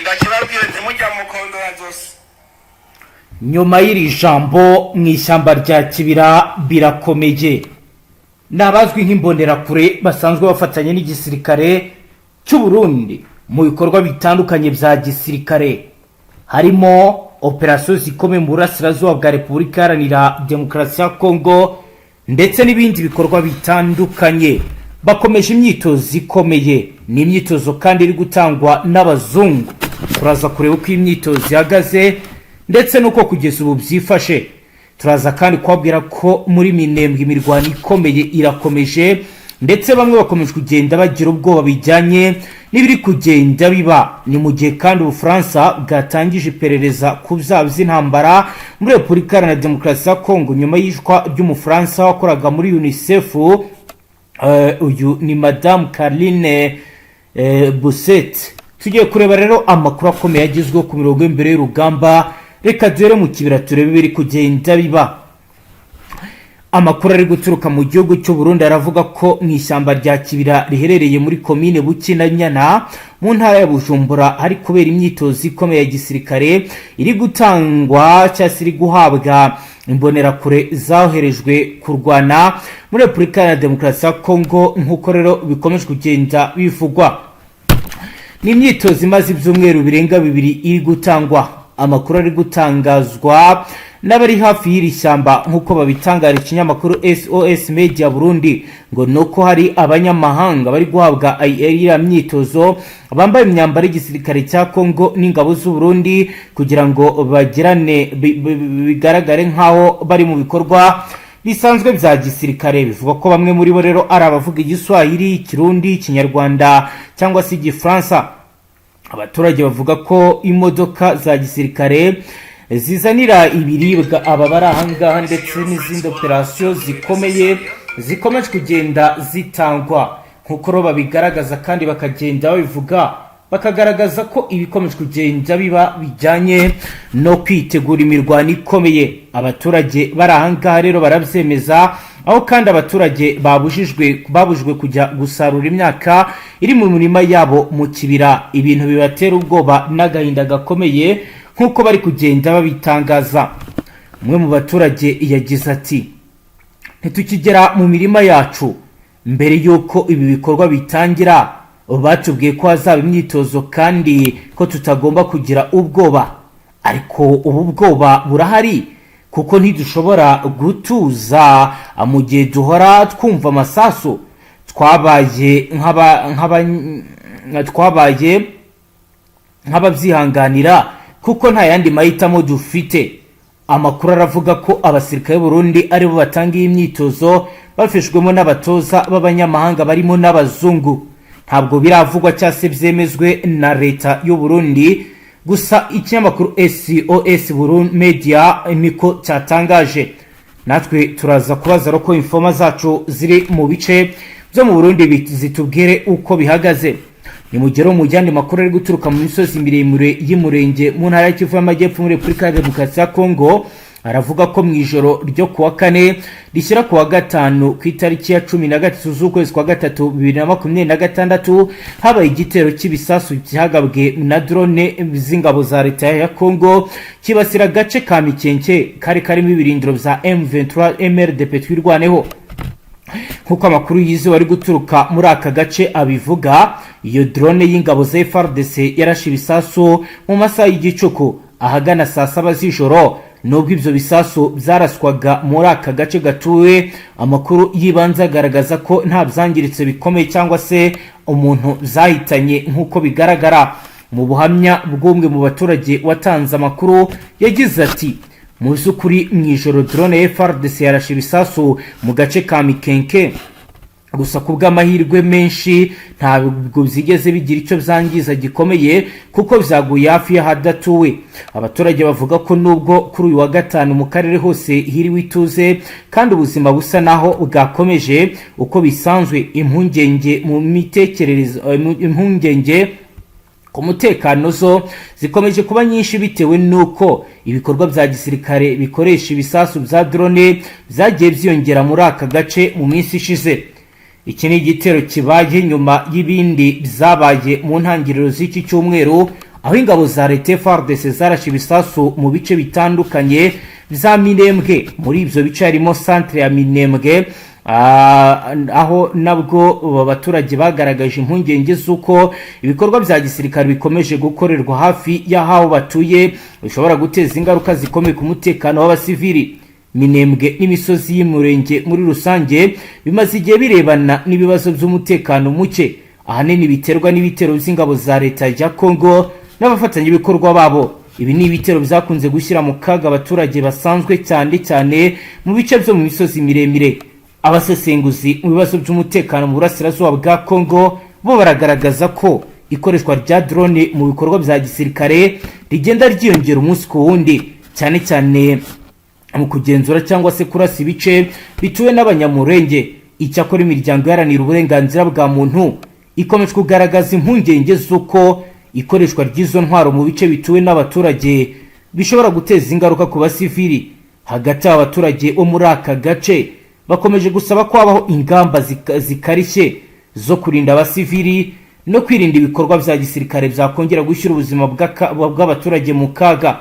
Ndakibabwire, ntimujya mukondora zose. Nyuma y'iri jambo, mu ishyamba rya Kibira birakomeye. Ni abazwi nk'Imbonerakure basanzwe bafatanya n'igisirikare cy'u Burundi mu bikorwa bitandukanye bya gisirikare, harimo operasiyo zikomeye mu burasirazuba bwa Repubulika Iharanira Demokarasi ya Kongo ndetse n'ibindi bikorwa bitandukanye. Bakomeje imyitozo ikomeye. Ni imyitozo kandi iri gutangwa n'abazungu. Turaza kureba uko imyitozo ihagaze ndetse n'uko kugeza ubu byifashe. Turaza kandi kubabwira ko muri Minembwe imirwano ikomeye irakomeje, ndetse bamwe bakomeje kugenda bagira ubwoba bijyanye n'ibiri kugenda biba. Ni mu gihe kandi Ubufaransa bwatangije iperereza ku byaha by'intambara muri Repubulika Iharanira Demokarasi ya Kongo nyuma y'iyicwa ry'Umufaransa wakoraga muri UNICEF. Uyu ni Madamu Carine Buset. Tugiye kureba rero amakuru akomeye agezweho ku mirongo y'imbere y'urugamba. Reka duhere mu Kibira, turebe ibiri kugenda biba. Amakuru ari guturuka mu gihugu cy'u Burundi aravuga ko mu ishyamba rya Kibira riherereye muri komine Bukinanyana mu ntara ya Bujumbura hari kubera imyitozo ikomeye ya gisirikare iri gutangwa cyangwa se iri guhabwa Imbonerakure zoherejwe kurwana muri Repubulika ya Demokarasi ya Kongo, nk'uko rero bikomeje kugenda bivugwa. Ni imyitozo imaze ibyumweru birenga 2 iri gutangwa. Amakuru ari gutangazwa n'abari hafi y'iri shyamba, nk'uko babitangarira ikinyamakuru SOS Media Burundi, ngo ni uko hari abanyamahanga bari guhabwa iriya myitozo bambaye imyambaro y'igisirikare cya Kongo n'ingabo z'u Burundi, kugira ngo bagirane bigaragare nk'aho bari mu bikorwa bisanzwe bya gisirikare. Bivugwa ko bamwe muri bo rero ari abavuga Igiswahili, Ikirundi, Ikinyarwanda cyangwa se Igifaransa. Abaturage bavuga ko imodoka za gisirikare zizanira ibiribwa aba bari ahangaha, ndetse n'izindi operasiyo zikomeye zikomeje kugenda zitangwa, nk'uko rero babigaragaza kandi bakagenda babivuga, bakagaragaza ko ibikomeje kugenda biba bijyanye no kwitegura imirwano ikomeye. Abaturage bari ahangaha rero barabyemeza, aho kandi abaturage babujijwe kujya gusarura imyaka iri mu mirima yabo mu Kibira, ibintu bibatera ubwoba n'agahinda gakomeye, nk'uko bari kugenda babitangaza. Umwe mu baturage yagize ati: "Ntitukigera mu mirima yacu. Mbere y'uko ibi bikorwa bitangira batubwiye ko hazaba imyitozo kandi ko tutagomba kugira ubwoba, ariko ubu bwoba burahari kuko ntidushobora gutuza mu gihe duhora twumva amasasu. Twabaye nk'ababyihanganira kuko nta yandi mahitamo dufite." Amakuru aravuga ko abasirikare b'Uburundi aribo batanga iyi myitozo, bafishwemo n'abatoza b'abanyamahanga barimo n'abazungu. Ntabwo biravugwa cyangwa se byemezwe na leta y'u Burundi, gusa ikinyamakuru SOS Burundi Media niko cyatangaje. Natwe turaza kubaza ko informer zacu ziri mu bice byo mu Burundi zitubwire uko bihagaze. Ni mugero mu yandi makuru ari guturuka mu misozi miremire y'Imurenge mu ntara ya Kivu y'Amajyepfo muri Repubulika ya Demokarasi ya Kongo, aravuga ko mu ijoro ryo kuwa kane rishyira kuwa gatanu, ku itariki ya 13 z'ukwezi kwa gatatu 2026, habaye igitero cy'ibisasu cyagabwe na drone z'ingabo za leta ya Kongo, kibasira agace ka Mikenke kari karimo ibirindiro bya M23 MRDP Twirwaneho. Nk'uko amakuru yizewe ari guturuka muri aka gace abivuga, iyo drone y'ingabo za FARDC yarashe ibisasu mu masaha y'igicuku ahagana saa 7 z'ijoro. Nubwo ibyo bisasu byaraswaga muri aka gace gatuwe, amakuru y'ibanze agaragaza ko nta byangiritse bikomeye cyangwa se umuntu byahitanye, nk'uko bigaragara mu buhamya bw'umwe mu baturage watanze amakuru. Yagize ati: "Mu by'ukuri mu ijoro drone ya FARDC yarashe ibisasu mu gace ka Mikenke, gusa ku bw'amahirwe menshi ntabwo byigeze bigira icyo byangiza gikomeye kuko byaguye hafi y'ahadatuwe." Abaturage bavuga ko nubwo kuri uyu wa gatanu mu karere hose hiriwe ituze kandi ubuzima busa naho bwakomeje uko bisanzwe, impungenge mu mitekerereze, impungenge ku mutekano zo zikomeje kuba nyinshi, bitewe n'uko ibikorwa bya gisirikare bikoresha ibisasu bya drone byagiye byiyongera muri aka gace mu minsi ishize. Iki ni igitero kibaye nyuma y'ibindi byabaye mu ntangiriro z'iki cyumweru, aho ingabo za FARDC zibasiye Aho ingabo za leta FARDC zarashe ibisasu mu bice bitandukanye bya Minembwe. Muri ibyo bice harimo centre ya Minembwe, aho nabwo abaturage bagaragaje impungenge z'uko ibikorwa bya gisirikare bikomeje gukorerwa hafi y'aho batuye bishobora guteza ingaruka zikomeye ku mutekano w'abasivili. Minembwe n'imisozi y'Umurenge muri rusange bimaze igihe birebana n'ibibazo by'umutekano muke, ahanini biterwa n'ibitero by'ingabo za leta ya Congo n'abafatanyabikorwa babo. Ibi ni ibitero byakunze gushyira mu kaga abaturage basanzwe, cyane cyane mu bice byo mu misozi miremire. Abasesenguzi mu bibazo by'umutekano mu burasirazuba bwa Congo bo baragaragaza ko ikoreshwa rya drone mu bikorwa bya gisirikare rigenda ryiyongera umunsi ku wundi, cyane cyane mu kugenzura cyangwa se kurasa ibice bituwe n'Abanyamurenge. Icyakora, imiryango iharanira uburenganzira bwa muntu ikomeje kugaragaza impungenge z'uko ikoreshwa ry'izo ntwaro mu bice bituwe n'abaturage bishobora guteza ingaruka ku basivili. Hagati aho, abaturage bo muri aka gace bakomeje gusaba ko habaho ingamba zikarishye zo kurinda abasivili no kwirinda ibikorwa bya gisirikare byakongera gushyira ubuzima bw'abaturage mu kaga.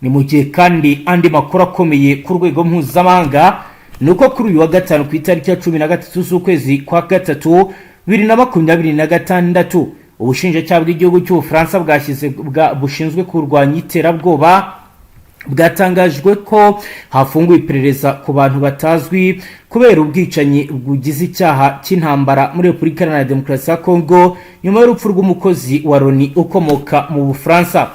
Ni mu gihe kandi andi makuru akomeye ku rwego mpuzamahanga ni uko kuri uyu wa gatanu, ku itariki ya 13 z'ukwezi kwa gatatu 2026, ubushinjacyaha bw'igihugu cy'Ubufaransa bwashyize bushinzwe kurwanya iterabwoba bwatangajwe ko hafunguwe iperereza ku bantu batazwi kubera ubwicanyi bugize icyaha cy'intambara muri Repubulika Iharanira Demokarasi ya Kongo, nyuma y'urupfu rw'umukozi wa Loni ukomoka mu Bufaransa.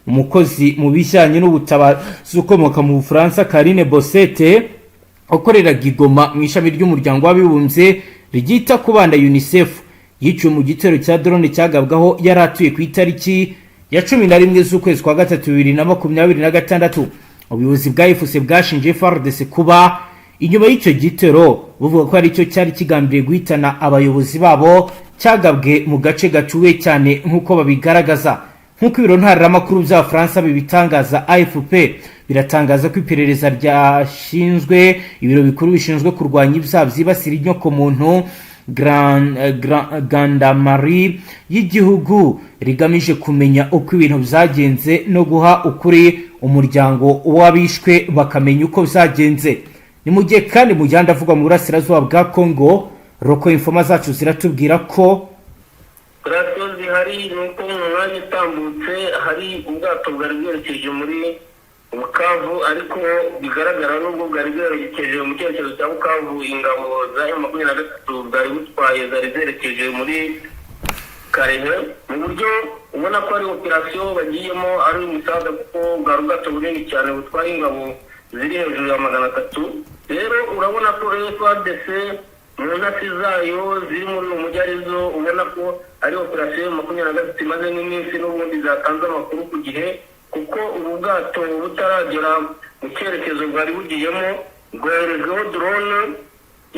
Umukozi mu bijyanye n'ubutabazi ukomoka mu Bufaransa, Karine Bosete, ukoreraga i Goma mu ishami ry'Umuryango w'Abibumbye ryita ku bana UNICEF, yiciwe mu gitero cya drone cyagabwaho yari atuye ku itariki ya 11 z'ukwezi kwa gatatu 2026. Ubuyobozi bwa AFC bwashinje FARDC kuba inyuma y'icyo gitero, buvuga ko aricyo cyari kigambiriye guhitana abayobozi babo cyagabwe mu gace gatuwe cyane nk'uko babigaragaza. Nk'uko ibiro ntaramakuru by'Abafaransa bibitangaza, AFP, biratangaza ko iperereza ryashinzwe ibiro bikuru bishinzwe kurwanya ibyaha byibasira inyokomuntu, Gendarmerie y'igihugu, rigamije kumenya uko ibintu byagenze no guha ukuri umuryango w'abishwe, bakamenya uko byagenze. Ni mu gihe kandi mu gihe avugwa mu burasirazuba bwa Congo, local informer zacu ziratubwira ko Radiyo zihari ni uko mu mwanya utambutse hari ubwato bwari bwerekeje muri Bukavu, ariko bigaragara nubwo bwari bwerekeje mu cyerekezo cya Bukavu, ingabo za M23 bwari butwaye zari zerekeje muri Karehe, mu buryo ubona ko ari operasiyo bagiyemo, ari umusaza, kuko bwari ubwato bunini cyane butwaye ingabo ziri hejuru ya 300. Rero urabona ko FARDC mu ntasi zayo ziri muri uyu mujyi arizo, ubona ko ari operasiyo 23 imaze nk'iminsi n'ubundi zatanze amakuru ku gihe, kuko ubu bwato butaragera mu cyerekezo bwari bugiyemo bwoherejweho drone,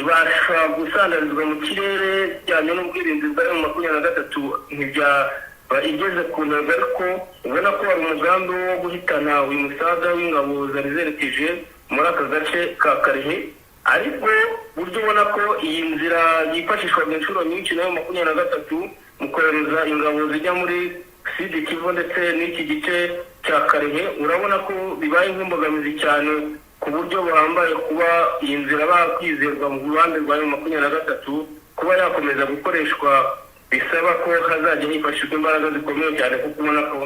ibasha gusandarizwa mu kirere bijyanye n'ubwirinzi bwa M23, ntibyaba igeze ku ntego, ariko ubona ko hari umugambi wo guhitana uyu musaza w'ingabo zari zerekeje muri aka gace ka Karehe. Ariko buryo ubona ko iyi nzira yifashishwaga inshuro nyinshi nayo 23 mu kohereza ingabo zijya muri Sud Kivu ndetse n'iki gice cya Karehe, urabona ko bibaye nk'imbogamizi cyane ku buryo buhambaye kuba iyi nzira bakwizerwa mu ruhande rwa 23 kuba yakomeza gukoreshwa, bisaba ko hazajya hifashishwa imbaraga zikomeye cyane, kuko ubona ko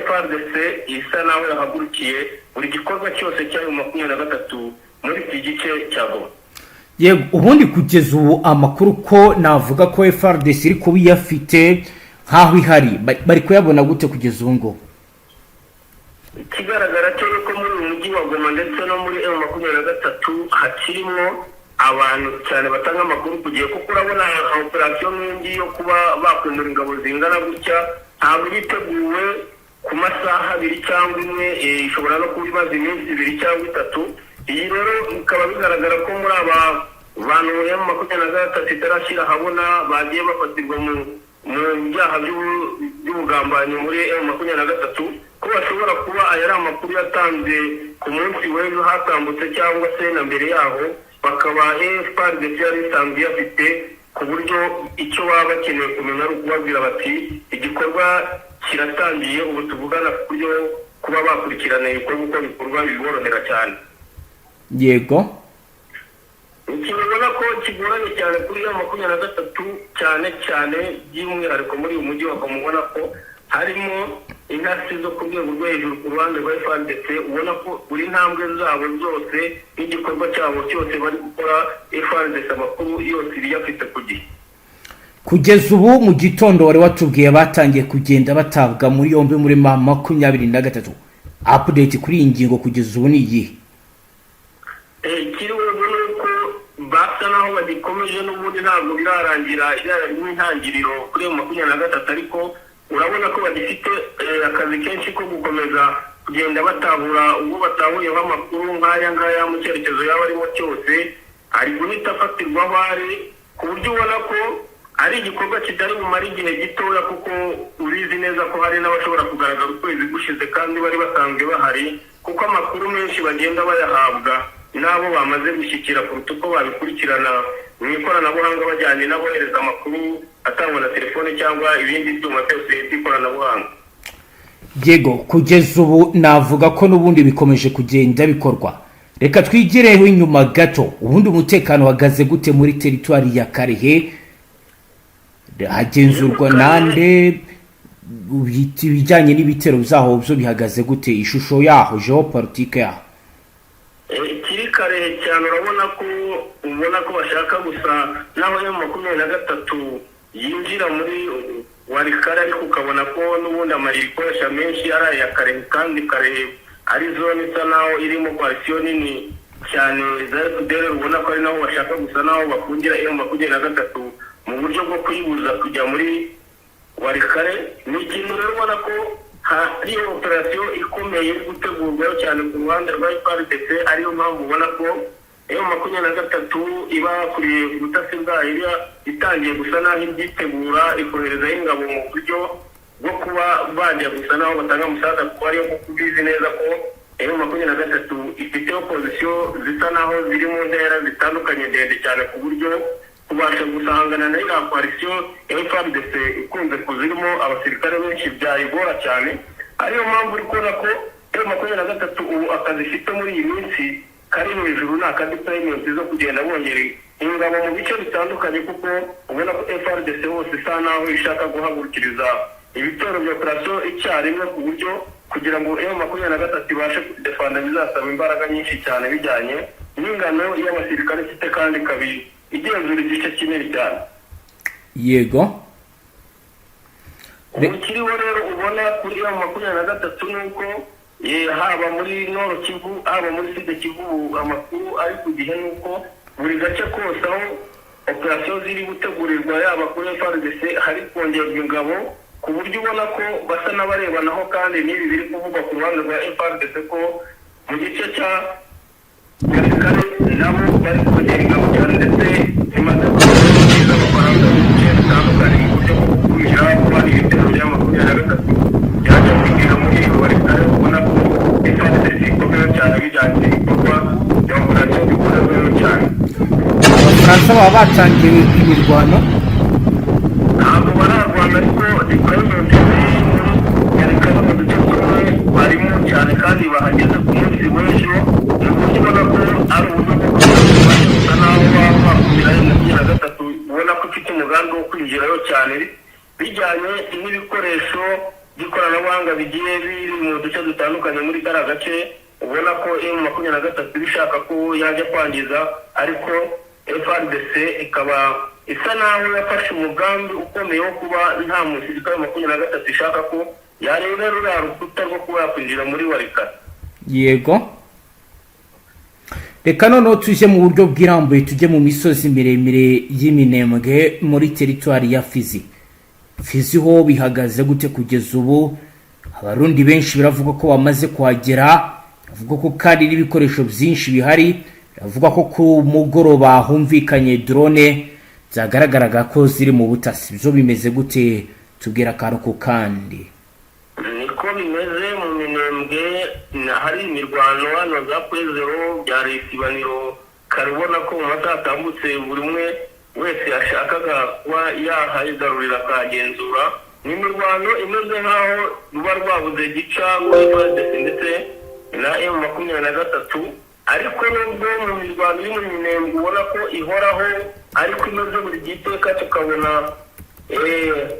FARDC isa naho yahagurukiye buri gikorwa cyose cya 23 muri iki gice cya Goma. Yego, ubundi kugeza ubu amakuru ko navuga ko FARDC iri kuba iyafite nk'aho ihari, bari kuyabona gute kugeza ubu ngubu? Ikigaragara cyo ni uko muri uyu mujyi wa Goma ndetse no muri M23 hakirimo abantu cyane batanga amakuru ku gihe, kuko urabona operasiyo nk'iyi yo kuba bakwimura ingabo zingana gutya ntabwo iba iteguwe ku masaha abiri cyangwa imwe, ishobora no kuba imaze iminsi 2 cyangwa 3. Iyi rero bikaba bigaragara ko muri aba bantu M23 itarashyira ahabona bagiye bafatirwa mu byaha by'ubugambanyi muri M23, ko bashobora kuba aya ari amakuru yatanze ku munsi w'ejo hatambutse cyangwa se na mbere yaho, bakaba FARDC yari isanzwe iyafite, ku buryo icyo baba bakeneye kumenya ari ukubabwira bati igikorwa Kiratangiye ubu tuvugana, ku buryo kuba bakurikirana ibikorwa uko bikorwa biborohera cyane. Ikintu ubona ko kigoranye cyane kuri iyo 23, cyane cyane by'umwihariko muri uyu mujyi wa Goma, ubona ko harimo intasi zo ku rwego rwo hejuru ku ruhande rwa FARDC. Ubona ko buri ntambwe zabo zose n'igikorwa cyabo cyose bari gukora, FARDC amakuru yose ibiyafite ku gihe. Kugeza ubu mu gitondo wari watubwiye batangiye kugenda batabwa muri yombi muri M23. Update kuri iyi ngingo kugeza ubu ni iyihe? Ikiriho ubu ni uko basa naho bagikomeje n'ubundi, ntabwo birarangira. N'intangiriro kuri iyo 23, ariko urabona ko bagifite akazi kenshi ko gukomeza kugenda batahura uwo batahuyeho amakuru nk'aya ngaya mu cyerekezo yaba arimo cyose, ari guhita afatirwa aho ari, ku buryo ubona ko ari igikorwa kitari bumare igihe gitoya, kuko ubizi neza ko hari n'abashobora kugaragara ukwezi gushize kandi bari basanzwe bahari, kuko amakuru menshi bagenda bayahabwa n'abo bamaze gushyikira kuruta uko babikurikirana mu ikoranabuhanga, bajyanye n'abohereza amakuru atangwa na telefone cyangwa ibindi byuma byose by'ikoranabuhanga. Yego, kugeza ubu navuga ko n'ubundi bikomeje kugenda bikorwa. Reka twigireho inyuma gato. Ubundi umutekano uhagaze gute muri teritwari ya Kalehe? Hagenzurwa nande? Ibijyanye n'ibitero byaho byo bihagaze gute? Ishusho yaho, géopolitique yaho? Ikiri kare cyane, urabona ko ubona ko bashaka gusa naho M23 yinjira muri Walikale, ariko ukabona ko n'ubundi amayeri ikoresha menshi ari aya Kalehe, kandi Kalehe ari zone isa naho irimo coalition nini cyane za FDLR. Ubona ko ari naho bashaka gusa naho bakungira M23 mu buryo bwo kuyibuza kujya muri Walikale. Ni ikintu rero ubona ko hari operasiyo ikomeye iri gutegurwaho cyane ku ruhande rwa FARDC, ariyo mpamvu ubona ko M23 iba bakuriye ubutasi bwayo, iba itangiye gusa naho ibyitegura, ikoherezaho ingabo mu buryo bwo kuba bajya gusa naho batanga umusaza, kuko ariyo, kuko ubizi neza ko M23 ifite opozisiyo zisa naho ziri mu ntera zitandukanye ndende cyane, ku buryo kubasha gusangana na iriya coalition ya FARDC ikunze kuzirimo abasirikare benshi byayigora cyane. Ariyo mpamvu uri kubona ko M23 ubu akazi ifite muri iyi minsi kari hejuru ni aka deployment zo kugenda bongera ingabo mu bice bitandukanye, kuko ubona ko FARDC hose isa naho ishaka guhagurukiriza ibitero bya operasiyo icyarimwe, ku buryo kugira ngo M23 ibashe kudefanda bizasaba imbaraga nyinshi cyane, bijyanye n'ingano y'abasirikare ifite, kandi ikaba igenzura igice kinini cyane. Ubu kiriho rero ubona kuri M23 ni uko haba muri Nord Kivu, haba muri Sud Kivu, ubu amakuru ari ku gihe ni uko buri gace kose aho operasiyo ziri gutegurirwa, yaba kuri FARDC, hari kongerwa ingabo, ku buryo ubona ko basa n'abarebanaho. Kandi n'ibi biri kuvugwa ku ruhande rwa FARDC ko mu gice cya Walikale nabo bari kongera ingabo cyane, ndetse zimaze kugeza amafaranga mu bice bitandukanye mu buryo bwo gukumira kuba ibitero bya 23 byajya kwinjira muri Walikale. Ubona ko FARDC ikomeye cyane bijyanye n'ibikorwa bya operasiyo bikorerwayo cyane. Abafaransa baba batangiye imirwano? Ntabwo bararwana, ariko deployment ziri muri Walikale mu duce tumwe barimo cyane, kandi bahageze ku munsi w'ejo, ni uburyo ubona ko ari uburyo bwo kugira ngo babashe gusa naho baba bakumira M23, ubona ko ifite umugambi wo kwinjirayo cyane, bijyanye n'ibikoresho by'ikoranabuhanga bigiye biri mu duce dutandukanye muri kariya gace. Ubona ko M23 iba ishaka ko yajya kwangiza, ariko FARDC ikaba isa naho yafashe umugambi ukomeye wo kuba nta musirikare 23 ishaka ko yareba ruriya rukuta rwo kuba yakwinjira muri Walikale. Yego, reka noneho tujye mu buryo bwirambuye, tujye mu misozi miremire y'iminembwe muri teritwari ya Fizi. Fizi ho bihagaze gute kugeza ubu? Abarundi benshi biravuga ko bamaze kuhagera, biravuga ko kandi n'ibikoresho byinshi bihari, biravuga ko ku mugoroba humvikanye drone byagaragaraga ko ziri mu butasi. Byo bimeze gute? Tubwira akantu ku kandi. Niko bimeze, mu Minembwe hari imirwano hano za Pwezero bya Isibaniro kare. Ubona ko mu masaha atambutse buri umwe wese yashakaga kuba yahayigarurira akahagenzura. Ni Ni imirwano imeze nk'aho ruba rwabuze gica kuri FARDC ndetse na M23. Ariko nubwo mu mirwano iri mu Minembwe ubona ko ihoraho, ariko imeze buri gihe iteka, tukabona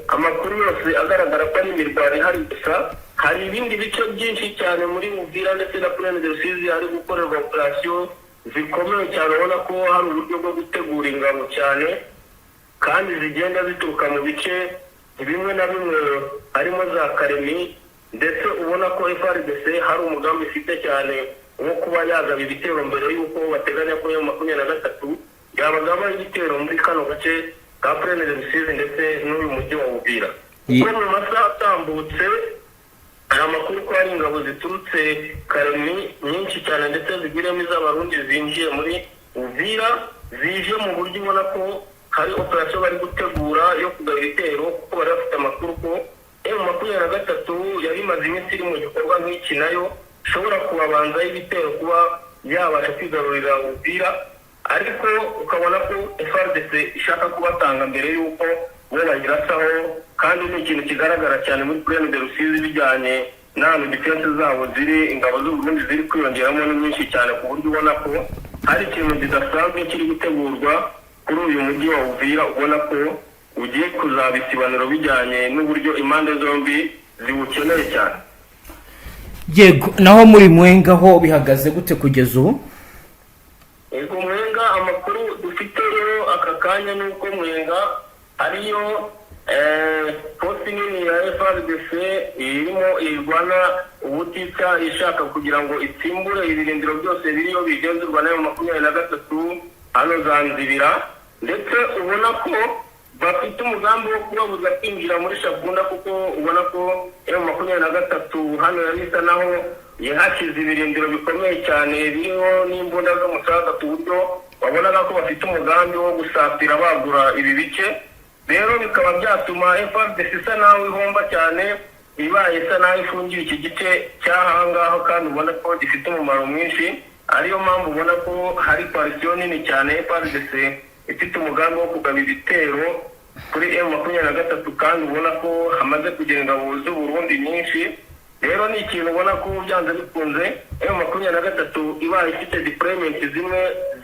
amakuru yose agaragara ko ari imirwano ihari gusa, hari ibindi bice byinshi cyane muri Uvira ndetse na Plaine de Rusizi hari gukorerwa operasiyo zikomeye cyane. Ubona ko hari uburyo bwo gutegura ingabo cyane kandi zigenda zituruka mu bice bimwe na bimwe, harimo za Karemi, ndetse ubona ko FARDC hari umugambi ifite cyane wo kuba yagaba ibitero mbere y'uko bateganya ko M23 yabagaba ibitero muri kano gace ka Plaine de Rusizi ndetse n'uyu mujyi wa Uvira, kuko mu masaha atambutse hari amakuru ko hari ingabo ziturutse Karemi nyinshi cyane, ndetse zigwiremo iz'Abarundi, zinjiye muri Uvira, zije mu buryo ubona ko hari operasiyo bari gutegura yo kugaba ibitero, kuko bari bafite amakuru ko M23 yari imaze iminsi iri mu gikorwa nk'iki, nayo ishobora kubabanzaho ibitero, kuba yabasha kwigarurira Uvira. Ariko ukabona ko FARDC ishaka kubatanga mbere y'uko bo bayirasaho, kandi ni ikintu kigaragara cyane muri Plaine de Rusizi, bijyanye n'ahantu defense zabo ziri. Ingabo z'u Burundi ziri kwiyongeramo ni nyinshi cyane, ku buryo ubona ko hari ikintu kidasanzwe kiri gutegurwa kuri uyu mujyi wa Uvira, ubona ko ugiye kuzaba isibaniro bijyanye n'uburyo impande zombi ziwukeneye cyane. Yego, naho muri Mwenga ho bihagaze gute kugeza ubu? Yego, Mwenga amakuru dufite rero aka kanya ni uko Mwenga ariyo force nini ya FARDC irimo irwana ubutitsa, ishaka kugira ngo itsimbure ibirindiro byose biriyo bigenzurwa nayo 23 hano za Nzibira, ndetse ubona ko bafite umugambi wo kubabuza kwinjira muri Shabunda, kuko ubona ko M23 hano yari isa naho yahashyize ibirindiro bikomeye cyane biriho n'imbunda z'umusaza, ku buryo wabonaga ko bafite umugambi wo gusatira bagura ibi bice. Rero bikaba byatuma FARDC isa naho ihomba cyane, ibaye isa naho ifungiye iki gice cy'ahangaho, kandi ubona ko gifite umumaro mwinshi. Ariyo mpamvu ubona ko hari coalition nini cyane, FARDC ifite umugambi wo kugaba ibitero kuri M23, kandi ubona ko hamaze kugera ingabo z'u Burundi nyinshi. Rero ni ikintu ubona ko byanze bikunze M23 ibaye ifite deployment zimwe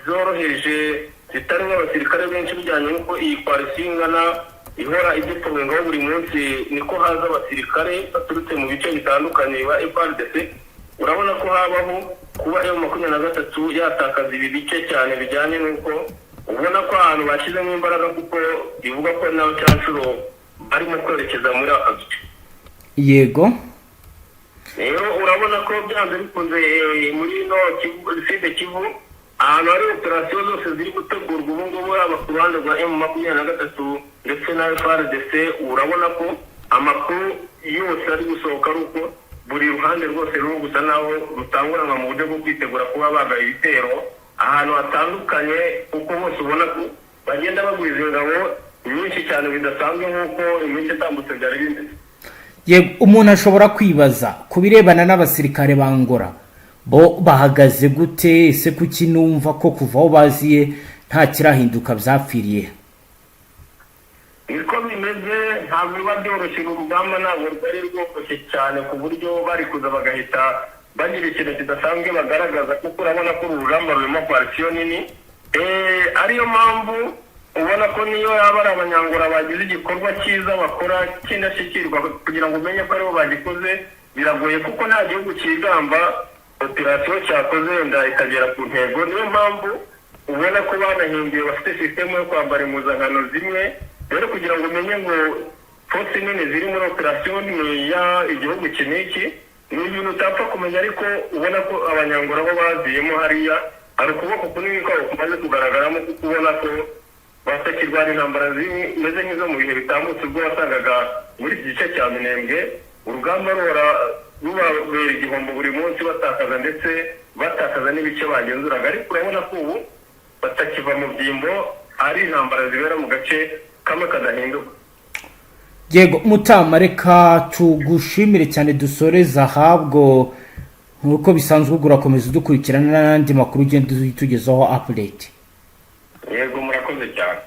zoroheje, zitarimo abasirikare benshi, bijyanye n'uko iyi coalition ingana, ihora ideployingaho buri munsi, niko haza abasirikare baturutse mu bice bitandukanye ba FARDC, urabona ko habaho kuba M23 yatakaza ibi bice cyane, bijyanye n'uko ubona ko ahantu bashyizemo imbaraga, kuko bivuga ko nawe cyanshuro barimo kwerekeza muri aka gace. Rero urabona ko byanze bikunze muri ino Sud Kivu, ahantu hari operasiyo zose ziri gutegurwa ubu ngubu, haba ku ruhande rwa M23 ndetse na FARDC, urabona ko amakuru yose ari gusohoka ari uko buri ruhande rwose ruri gusa naho rutanguranwa mu buryo bwo kwitegura kuba bagaba ibitero ahantu hatandukanye, kuko bose ubona ko bagenda bagwiza ingabo nyinshi cyane bidasanzwe nk'uko iminsi itambutse byari bimeze. Yego, umuntu ashobora kwibaza ku birebana n'abasirikare ba Angola, bo bahagaze gute? Ese kuki numva ko kuva aho baziye nta kirahinduka, byapfiriye? Niko bimeze, ntabwo biba byoroshye. Urugamba ntabwo rwari rworoshye cyane ku buryo bari kuza bagahita bagira ikintu kidasanzwe bagaragaza, kuko urabona ko uru rugamba rurimo coalition nini. Ariyo mpamvu ubona ko niyo yaba ari Abanyangora bagize igikorwa cyiza bakora cy'indashyikirwa, kugira ngo umenye ko aribo bagikoze biragoye, kuko nta gihugu cyigamba operasiyo cyakoze wenda ikagera ku ntego. Niyo mpamvu ubona ko banahinduye, bafite sisitemu yo kwambara impuzankano zimwe. Rero kugira ngo umenye ngo force nini ziri muri operasiyo ni iya igihugu iki n'iki, ni ibintu utapfa kumenya. Ariko ubona ko Abanyangora bo baziyemo hariya, hari ukuboko kunini kwabo kumaze kugaragaramo, kuko ubona ko batakirwana intambara zimeze nk'izo mu bihe bitambutse, ubwo wasangaga muri iki gice cya Minembwe urugamba ruhora rubabera igihombo buri munsi, batakaza ndetse batakaza n'ibice bagenzuraga. Ariko urabona ko ubu batakiva mu byimbo, ari intambara zibera mu gace kamwe kadahinduka. Yego Mutama, reka tugushimire cyane, dusoreze ahabwo nk'uko bisanzwe, ubwo urakomeza udukurikirana n'andi makuru ugenda utugezaho update. Yego, murakoze cyane.